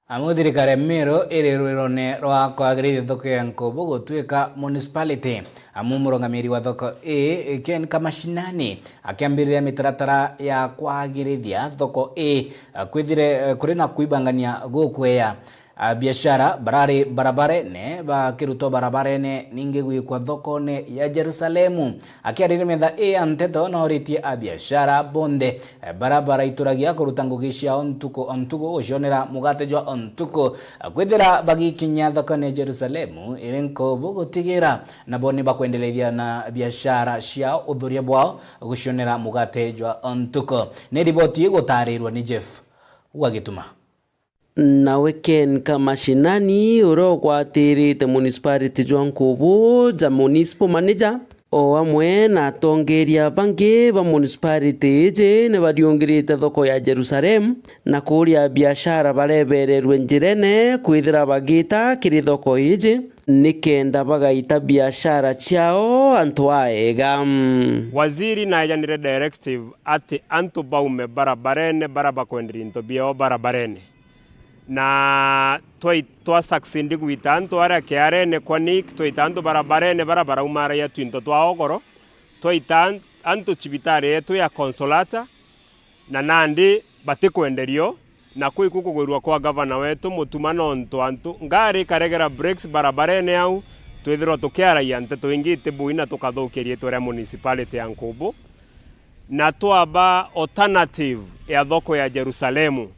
Amu thirikari ya Meru iri rwirone rwa kwagirithia thoko ya Nkubu gutuika municipality. Amu murungamiri wa thoko ii, Ken Kamashinani, akiambiriria mitaratara ya kwagirithia thoko ii, kwithire kuri na kuibangania gukwea. A biashara barari barabarene bakirutwa barabarene, ningi gwikwa thokone ya Jerusalemu. Akiariria metha ii ya nteto, nooritie a biashara bonthe, eh, bara baraituragia kuruta ngugi ciao ntuku o ntuku gucionera mugate jwa o ntuku, eh, kwithira bagikinyia thokone ya Jerusalemu iri Nkubu gutigira nabo ni bakwendereithia na biashara ciao, uthuria bwao gucionera mugate jwa o ntuku. Ni riboti igutaarirwa ni Jeff wa Gituma. Nawe Ken Kamashinani, uria ugwatirite municipality jwa Nkubu ja municipal manager, o amwe na atongeria bangi ba municipality iji, ni bariungirite thoko ya Jerusalem, na kuria biashara barebererwe njirene kwithira bagita kiri thoko iji, nikenda bagaita biashara ciao antu aega. Waziri naejanire directive ati antu baume barabarene, bara bakwenderia into biao barabarene. Na twai-, twa succeed gwita antu aria kiarene kwa Nick, twaita antu barabarene bara baraumaragia twinto twa ogoro, twaita an-, antu cibitari yetu ya Consolata, na nandi batikwenderio, na kwi kukugwirua kwa gavana wetu Mutuma, nontu antu ngari ikaregera brakes barabarene au, twithirwa tukiaragia nteto ingi iti bui na tukathukia riitwa ria municipality ya Nkubu, na twaba alternative ya thoko ya Jerusalemu.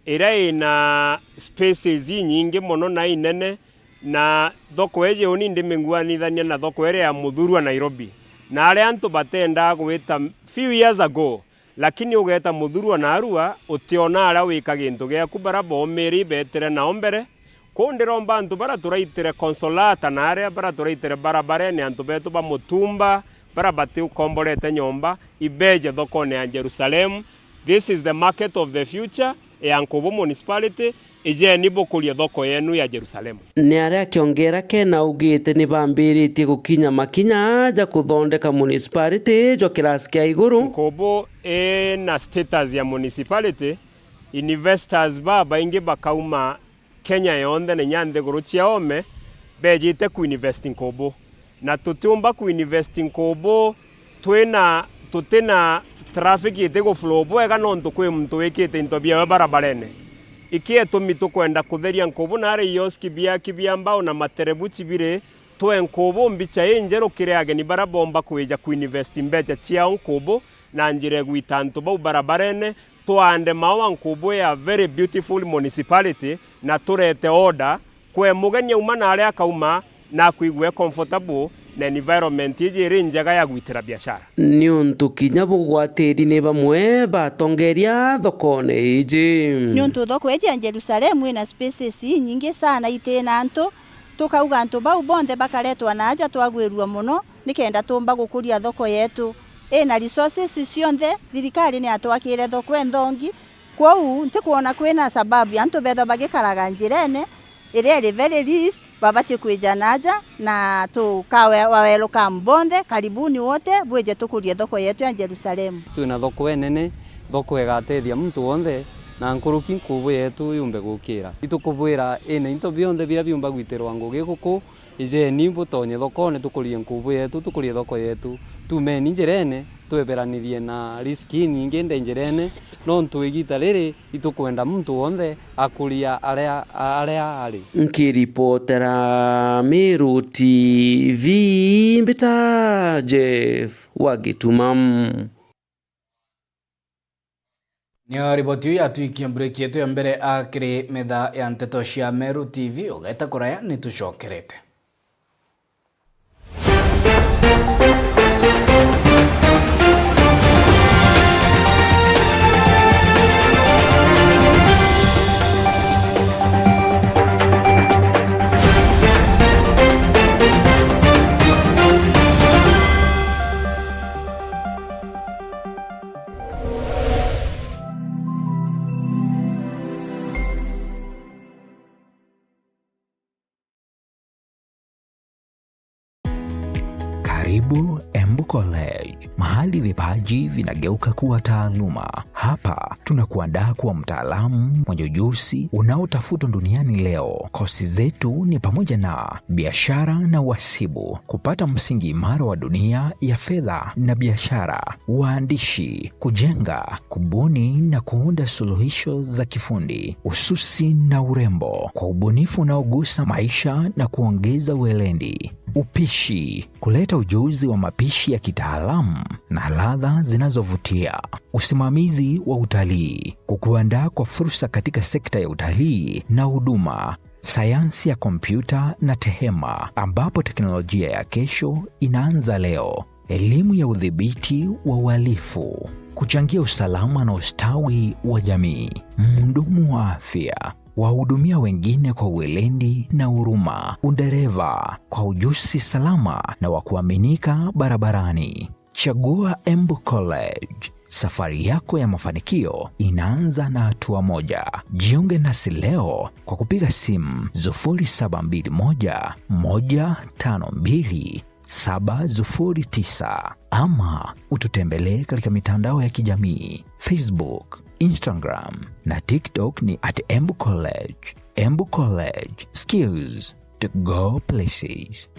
Iria ina spaces inyingi mono na inene, na thoko iji uni ndiminguanithania na thoko iria ya Muthurwa Nairobi. Na aria antu batendaa gwita few years ago, lakini ugeeta Muthurwa na Arua, utiona aria wika gintu giaku, bara boomiri beetire nao mbere. Kuu ndiromba antu bara turaitire Consolata na aria bara turaitire barabarene, antu beetu ba mutumba, bara batikomborete nyomba, ibeeje thokone ya Jerusalemu. This is the market of the future ya Nkubu Municipality. Ijeni bukurie thoko yenu ya Jerusalemu. Ni aria akiongera Ken augite ni bambiritie gukinya makinya ja kuthondeka municipality jwa kirasi kia iguru. Nkubu ina status ya municipality, investors babaingi bakauma Kenya yonthe na inya nthiguru cia oome beejite kuinvest Nkubu. Na tutiumba kuinvest Nkubu twina, tutina traffic iti guflow bwega nontu kwi muntu wikite into biawe barabarene. Iki etumi tukwenda kutheria Nkubu na aria ioski biaki bia mbao na materebuchi biri, twe Nkubu mbicha injeru kiri ageni bara boomba kwija kuinvest mbecha ciao Nkubu na njira igwita antu bau barabarene, twaande maua Nkubu ya very beautiful municipality, na turete order kwe mugeni auma na aria akauma, na akwigua e comfortable na environment iji iri njega ya gwitira biashara. Niuntu kinya bugwatiri ni bamwe batongeria thokone iji. Niuntu thoko iji ya Jerusalemu ina spaces inyingi sana itina antu, tukauga antu bau bonthe bakaretwa na aja twagwirua mono, nikenda tuumba gukuria thoko yetu ina resources cionthe. Thirikari ni yatwakire thoko enthongi, kwou ntikwona kwina sababu ya antu bethwa bagikaraga njirene iria iri very risk, babatie kwija naja, na tukawe-, wa welcome bonthe, karibuni wote, bwije tukurie thoko yetu ya Jerusalemu. Twina thoko enene, thoko igatethia muntu wonthe, na nkuruki nkubu yetu yumbe gukira. Itukubwira ina into bionthe biria biumba gwitirwa ngugi guku, ijeni butonye thokone tukurie nkubu yetu, tukurie thoko yetu. Tumeni njirene, tweberanirie na risk inyingi nde njirene, nontu igita riri itukwenda muntu wonthe akuria aria, aria ari. Nkiripotera Meru T V, mbita Jeff wa Gituma. Niyo riboti iu yatwikia break yetu ya mbere, a, kiri metha ya nteto cia Meru T V. Ugeta kuraya, ni tucokerete. Karibu Embu College, mahali vipaji vinageuka kuwa taaluma. Hapa tunakuandaa kuwa mtaalamu mwenye ujuzi unaotafutwa duniani leo. Kosi zetu ni pamoja na biashara na uhasibu, kupata msingi imara wa dunia ya fedha na biashara, uandishi, kujenga, kubuni na kuunda suluhisho za kifundi, ususi na urembo, kwa ubunifu unaogusa maisha na kuongeza weledi, upishi, kuleta ujuzi wa mapishi ya kitaalamu na ladha zinazovutia, usimamizi wa utalii, kukuandaa kwa fursa katika sekta ya utalii na huduma, sayansi ya kompyuta na tehema, ambapo teknolojia ya kesho inaanza leo, elimu ya udhibiti wa uhalifu, kuchangia usalama na ustawi wa jamii, mhudumu wa afya, wahudumia wengine kwa weledi na huruma, udereva kwa ujuzi salama na wa kuaminika barabarani. Chagua Embu College. Safari yako ya mafanikio inaanza na hatua moja. Jiunge nasi leo kwa kupiga simu sufuri saba mbili moja, moja tano mbili, saba sufuri tisa, ama ututembelee katika mitandao ya kijamii, Facebook, Instagram na TikTok ni at Embu College. Embu College, skills to go places.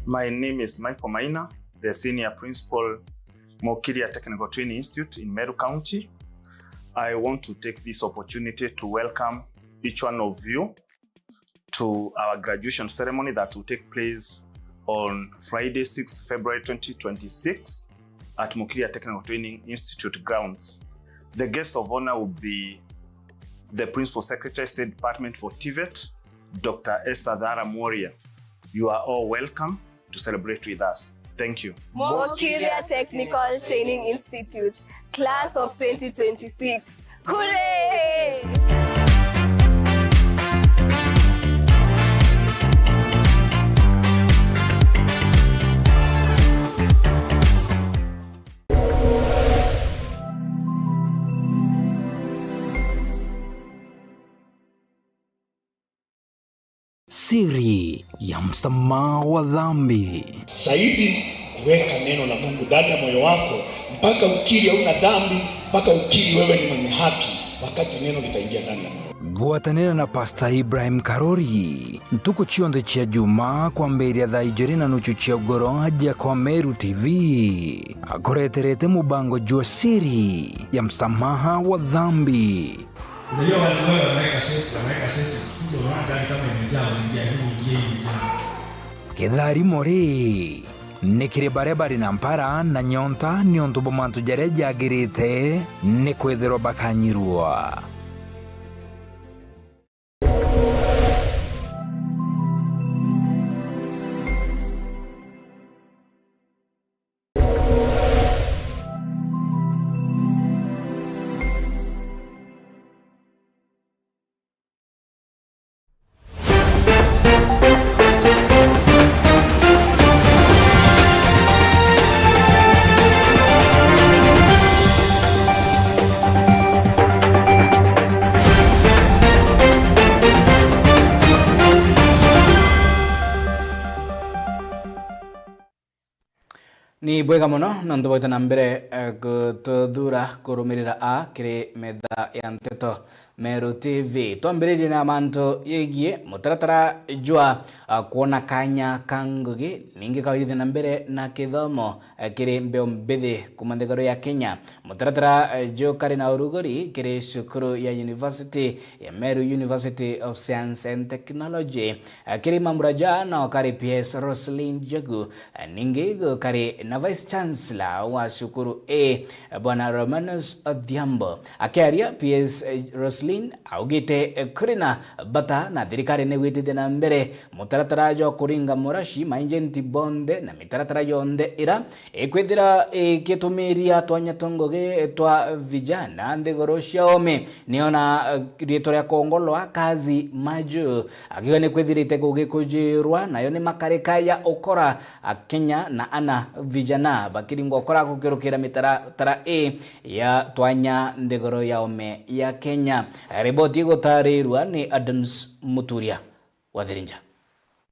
My name is Michael Maina, the Senior Principal, Mukiria Technical Training Institute in Meru County. I want to take this opportunity to welcome each one of you to our graduation ceremony that will take place on Friday, sixth February twenty twenty-six, at Mukiria Technical Training Institute grounds. The guest of honor will be the Principal Secretary, State Department for TVET, Doctor Esther Thara Mworia. You are all welcome to celebrate with us. Thank you. Mukiria Technical Training Institute, class of twenty twenty-six. Hooray! Siri ya msamaha wa dhambi. Zaidi, weka neno la Mungu ndani ya moyo wako, mpaka ukiri hauna dhambi, mpaka ukiri wewe ni mwenye haki, wakati neno litaingia ndani ya moyo. Gwatanira na Pastor Ibrahim Karori, ntuku cionthe cia Juma, kwambiria thaa ijiri na nuchu cia ugoro, aja kwa Meru T V, akureterete mubango jwa siri ya msamaha wa dhambi. Unajua watu wale wanaweka seti, wanaweka seti, ukikuja unaona gari kama imejaa, unaingia, hebu ingia, imejaa. Kitharimo ri, ni kiri baria bari na mpara na nyonta niuntu bwa mantu jaria jagirite, ni kwithirwa bakanyirua. Ni bwega mono nontu bwaita na mbere, eh, gututhuura kurumirira a kiri metha ya nteto Meru T V. Twambiririe na mantu yegie mutaratara jwa, ah, kwona kanya ka ngugi, ningi kawaithithia na mbere na kithomo, eh, kiri mbeu mbithi kuuma nthiguru ya Kenya. Mutaratara, eh, jukari na uruguri kiri cukuru ya University ya Meru, University of Science and Technology. Eh, kiri mambura ja no kari P S Roselyn Njogu, eh, ningi gukari na Vice Chancellor wa cukuru ii, eh, Bwana Romanus Odhiambo. Akiaria, P S Roselyn augite, eh, kuri na bata na thirikari ni gwitithia na mbere mutaratara jwa kuringa muraci, maagenti bonthe na mitaratara yonthe ira ikwithira igitumiria twanya twa ngugi twa vijana nthiguru cia ome. Niona, eh, riitwa ria kongolwa kazi maju akiuga ni kwithirite gugikujirwa, nayo ni makarika ya ukora Akenya na ana vijana bakiringwa ukora gukirukira mitaratara ii ya twanya nthiguru ya ome ya Kenya. Riboti igutarirwa ni Adams Muturia wa Thirinja.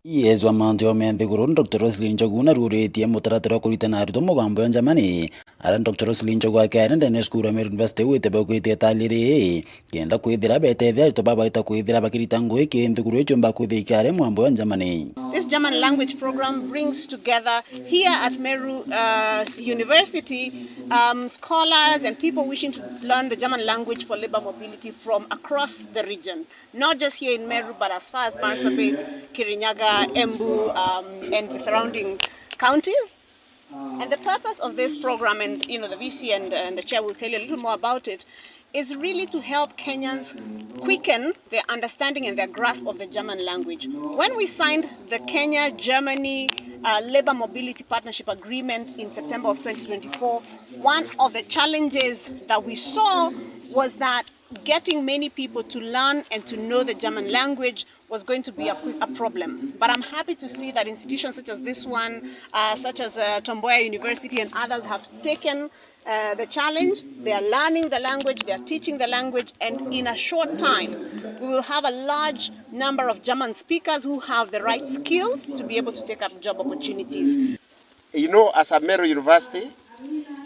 P S wa mantu ya ome nthiguru, Doctor Roselyn Njogu, naruritie mutaratara wa kuritana arutwo mugambo ya Germany. Ara Doctor Roselyn Njogu akiaria ndene ya cukuru ya Meru University, gwite baukite tali ri, kenda kwithira betethia arutwo baba baita kwithira bakirita ngugi ki nthiguru iciumba kwithira ikiaria mwambo ya Germany. This German language program brings together here at Meru, uh, University, um, scholars and people wishing to learn the German language for labor mobility from across the region. Not just here in Meru, but as far as Marsabit, Kirinyaga, Embu, um, and the surrounding counties. And the purpose of this program, and, you know, the V C and, and the chair will tell you a little more about it, is really to help Kenyans quicken their understanding and their grasp of the German language. When we signed the Kenya-Germany, uh, Labor Mobility Partnership Agreement in September of twenty twenty-four, one of the challenges that we saw was that getting many people to learn and to know the German language was going to be a, a problem. But I'm happy to see that institutions such as this one, uh, such as, uh, Tom Mboya University and others have taken, uh, the challenge. They are learning the language, they are teaching the language, and in a short time, we will have a large number of German speakers who have the right skills to be able to take up job opportunities. You know, as a Meru University,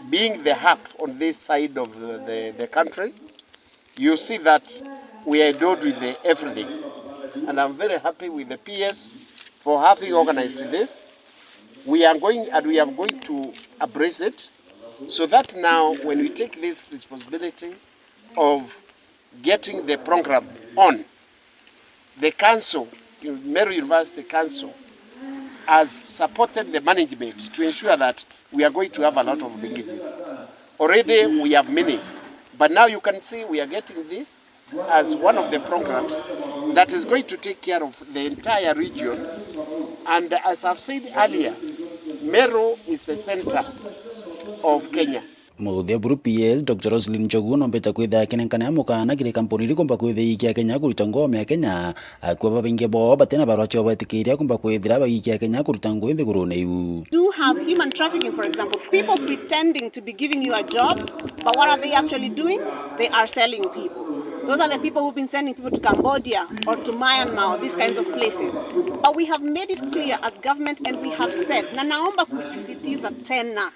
being the hub on this side of the, the, the country, you see that we are endowed with the everything. And I'm very happy with the P S for having organized this. We are going, and we are going to embrace it, so that now when we take this responsibility of getting the program on, the council, Meru University Council, has supported the management to ensure that we are going to have a lot of linkages. Already we have many, but now you can see we are getting this as one of the programs that is going to take care of the entire region. And as I've said earlier, Meru is the center of Kenya. Muthia buru P S, Doctor Roselyn Njogu, nombete kwithira akinenkana mukana kiri kampuni iri kumba kwithira iikia Kenya kurita ngugi ome ya Kenya, akua babaingi bo batina barua cio betikiria kumba kwithira bagiikia Kenya kurita ngugi nthigurune iu. Do have human trafficking, for example, people pretending to be giving you a job, but what are they actually doing? They are selling people. Those are the people who've been sending people to Cambodia or to Myanmar or these kinds of places. But we have made it clear as government, and we have said, na naomba kusisitiza tena,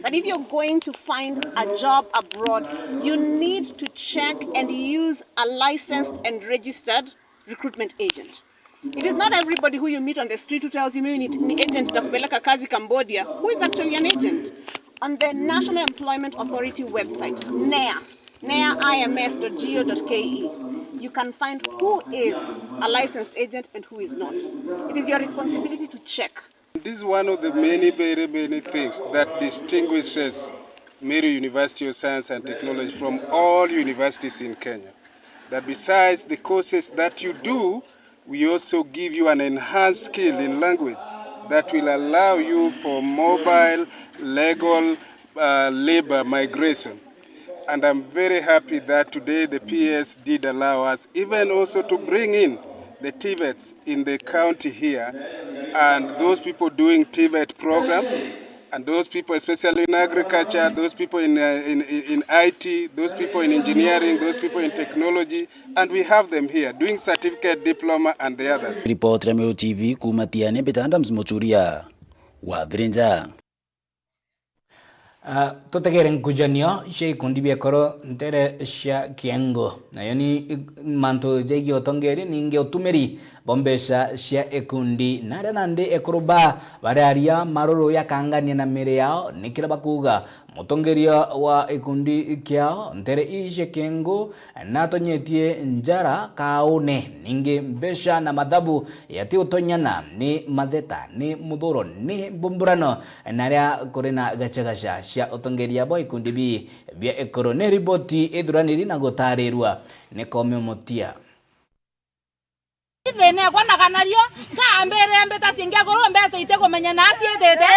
that if you're going to find a job abroad, you need to check and use a licensed and registered recruitment agent. It is not everybody who you meet on the street who tells you, "Mimi ni, ni agent, nitakupeleka kazi Cambodia," who is actually an agent. On the National Employment Authority website, nea, nea I M S dot G O dot K E, you can find who is a licensed agent and who is not. It is your responsibility to check. This is one of the many, very many things that distinguishes Meru University of Science and Technology from all universities in Kenya. That besides the courses that you do, we also give you an enhanced skill in language that will allow you for mobile legal, uh, labor migration. And I'm very happy that today the P S did allow us even also to bring in the TVETs in the county here, and those people doing TVET programs, and those people, especially in agriculture, those people in, uh, in, in, in I T, those people in engineering, those people in technology, and we have them here doing certificate, diploma, and the others. Ripoti ya Meru T V kuuma Tiani, mbita Adams Muturia wa Thirinja. Ah, tutegere nkujanio cia ikundi bia ekuru ntere cia Kiengu. Nayo ni ik-, mantu jaigie utongeria, ningi utumiri bwa mbeca cia ikundi. Na aria nandi ekuru ba bararia maruru ya kangania na miri yao, ni kiria bakuuga mutongeria wa ikundi kiao ntere ii cia Kiengu natonyetie njara kaune, ningi mbeca na mathabu yati utonyana, ni matheta, ni muthuro, ni mbumburano, na aria kuri na gacagaca cia utongeria bwa ikundi bi bia ekuru. Ni riboti ithuraniri na gutarirua ni Koome Mutia. Thina ekwa na kanario, kaambire mbita cingi ekuru mbeca itikumenya na ciitite.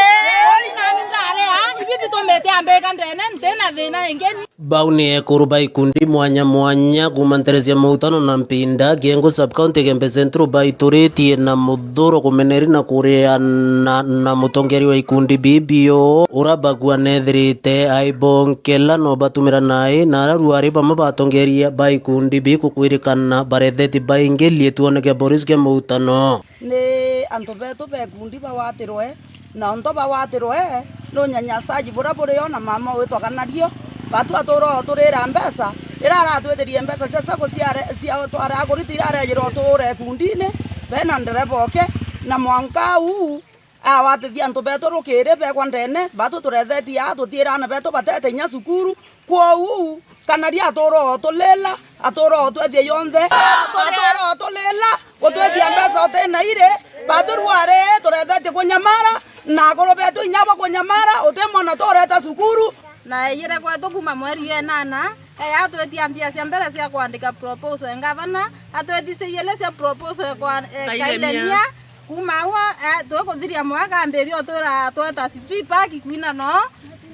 Ori nani ndarea, ibi bitumite ambika ndene, ntina thina ingi. Bau ni ekuru ba ikundi mwanya mwanya kuuma ntere cia Mautano na Mpinda, Kiengu sub-county, Igembe Central, baituritie na muthuro kumeneri na kuriana na mutongeria wa ikundi bibio, ura bagua nethirite aibonkela no batumira nai, na ara ruari bamwe batongeria ba ikundi bikukwirikana baretheti baingilie tuone kia borisi kia Mautano. Ni antu betu ba ikundi bawatirwe, na untu bawatirwe ni unyanyasaji buria buri o na mama witwa Kanario. Batu atura o turira mbeca, riria aratwithirie mbeca cia sacco ciare-, cia twara kurita irarejirwa tura ikundini, bena ndereba oke, na mwanka uu awatithia antu betu rukiri bekwa ndene, batu turethetie aa tutiira aana betu batete inya cukuru, Kwou, Kanario atura o tulila, atura o twethia yonthe, atura o tulila, gutwethia mbeca utina iri, batu ruari turethetie kunyamara, na akuru betu inya bakunyamara, uti mwana tureta cukuru. Na eyire kwetu kuma mweri wa inana, eya atwetia mbia cia mbere cia kwandika proposal e ngavana, atwethi cia ijiri cia proposal e kwa, e, Kailemia. Kailemia. Kuma au, eh, twikuthiria mwaka ambiria utwira tweta sijui paki kwina no,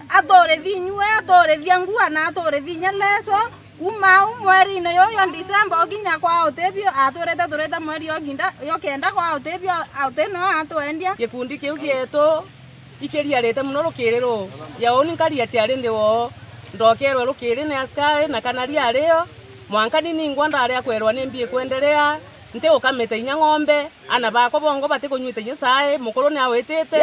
aturithia inyue, aturithia ngua na aturithia inya leso. Kuma au mweri-ini yuyu December ukinya kwa utibio, atwirite turite mweri yo kinda, yo kenda kwa utibio, uti no atwendia. Gikundi kiu gietu ikiriarite mono rukiri ruu. Ya uni nkari ya ciari ndi woo, ndokerwe rukiri ni askari na Kanario ario, mwanka ni ningwa ndari akwerwa ni mbi ikwenderea, nti ukamite inya ng'ombe, Aana bakwa bongo batikunyuite inya cai, mukuru ni awitite,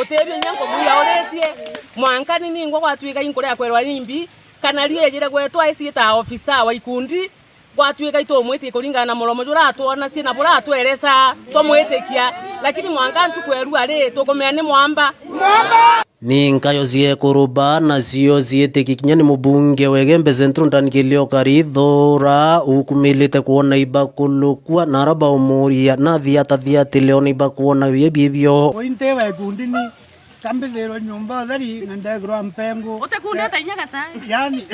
utibio inya nkumu yauritie. Mwanka ni ningwa gwatuika inkuria kwerwa ni mbi, Kanario ejire gwetu aiciita ofisa wa ikundi, gwatuika itumwitie kuringana na muromo juria atwonacie na buria atweresa, twamwitikia. Lakini mwanka ntuku ya rua ri, tukumenya ni mwamba. Ni nkayo cia ekuru ba nacio ciitiki kinya ni mubunge wa Igembe Central Dan Kilio Karithura ukumirite kwona ibakulukua na ara baumuria na thiatathiatire ona ibakwona bie biibio. Ui nti wa ikundi ni kambithirwe nyumba utheri na ndekirwa mpengu. Utikundite inya gacai? Yani,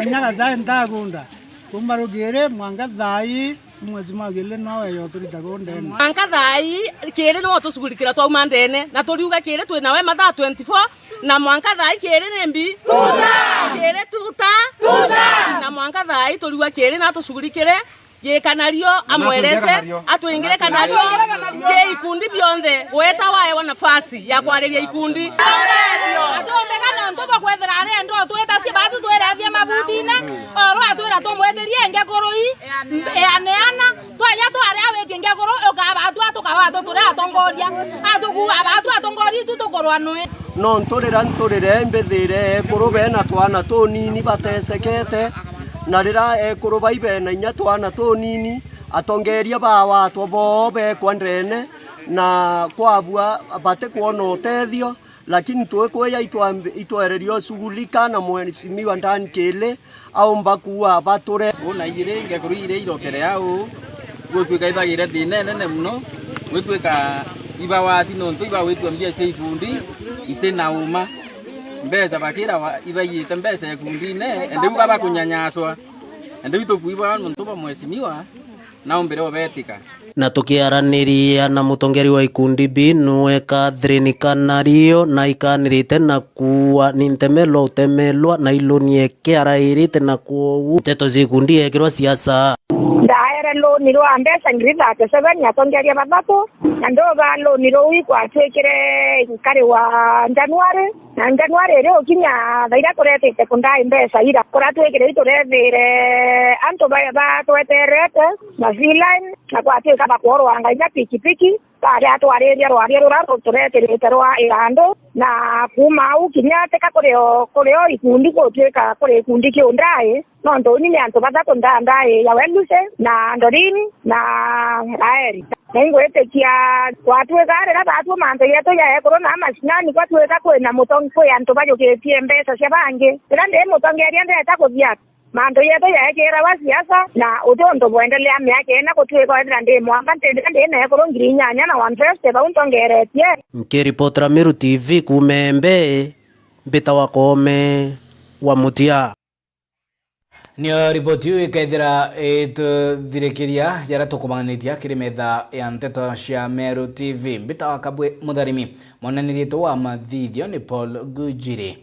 inya gacai ntakunda. Kuma rukiri mwanka thaa ii. Mwezi mwa kiri nawe yo turitaga undene. Mwanka thaa ii, kiri no tucugurikira twauma ndene, na turiuga kiri twi nawe mathaa twenty-four, na mwanka thaa ii kiri ni mbi. Tuta! Kiri tuta! Tuta! Na mwanka thaa ii turiuga kiri na tucugurikire, gi Kanario amwerese, atwingire Kanario, gi ikundi bionthe, weta waewa nafasi ya kwariria ikundi. Atumbika nontu bwa kwethira arenda utwitacie batu twirethie mabutine, oro atwira tumwithirie ngekuru ii, eaneana, twaja twari awitie ngekuru, ukaba atua tukaba atu turi atongoria, atukua aba atu atongoria itu tukurwa nwi. Nontu riria nturire mbithire ekuru bena twana tunini batesekete, na riria ekuru bai bena inya twana tunini, atongeria bawatwa boo bekwa ndene, na kwabua batikwona utethio, Lakini twikwija itwambi-, itwereria ushughulika na mheshimiwa Dan Kili aumba kuua abature. Una iri ngekuru iri irokere au, gutwika ithagire thina inene muno, gwitwika ibawati nontu ibawitwa mbia cia ikundi iti na uma. Mbeca bakira wa-, ibaiyite mbeca ikundine, ende uga bakunyanyaswa. Ende itukuiba nontu bwa mheshimiwa, na umbire ubetika. Na tukiaraniria na mutongeri wa ikundi bi, nwe Catherine Kanario, na ikanirite na kuua ni ntemelwa utemelwa na iluni eke arairite, na kwoou nteto cia ikundi yekirwa siasa. Ndaere luni rwa mbeca ngiri thirty-seven atongeria bathatu, na ndoba luni ruu ikwatwikire nkari wa January. Na Januari iri ukinya thaa iria turetite kundai mbeca ira, kuria twikire iturethire antu ba-, batweterete ma V-line, na gwatwika bakworwanga inya pikipiki, Baria atwariria rwaria rura ruturetirite rwa irandu, na kuuma au kinya tika kuri o, kuri o ikundi gutwika kuri ikundi kiu ndai, nontu uni ni antu bathatu nda-, ndai ya Weluce na Dorini na Raeli. Na ingwitikia gwatwika riria batwi mantu yetu ya ekuru na mashinani, gwatwika kwina mutongi, kwi antu bajukitie mbeca cia bangi. Riria ndi mutongeria ndeta kuthia mantu yetu yaekirawa siasa, na uti untu bwendelea miaka ina gutwika ethira ndi mwaka, ntithira ndi na ekuru ngiri inyanya na one fifty bau ntongeretie. Nkiripotera Meru T V kuuma Embe, mbita wa Koome wa Mutia. Nio riboti iu ikethira ituthirikiria jaria tukumanganitia kiri metha ya nteto cia Meru T V. Mbita wa Kabwe Mutharimi, mwananiritu wa mathithio ni Paul Gujiri.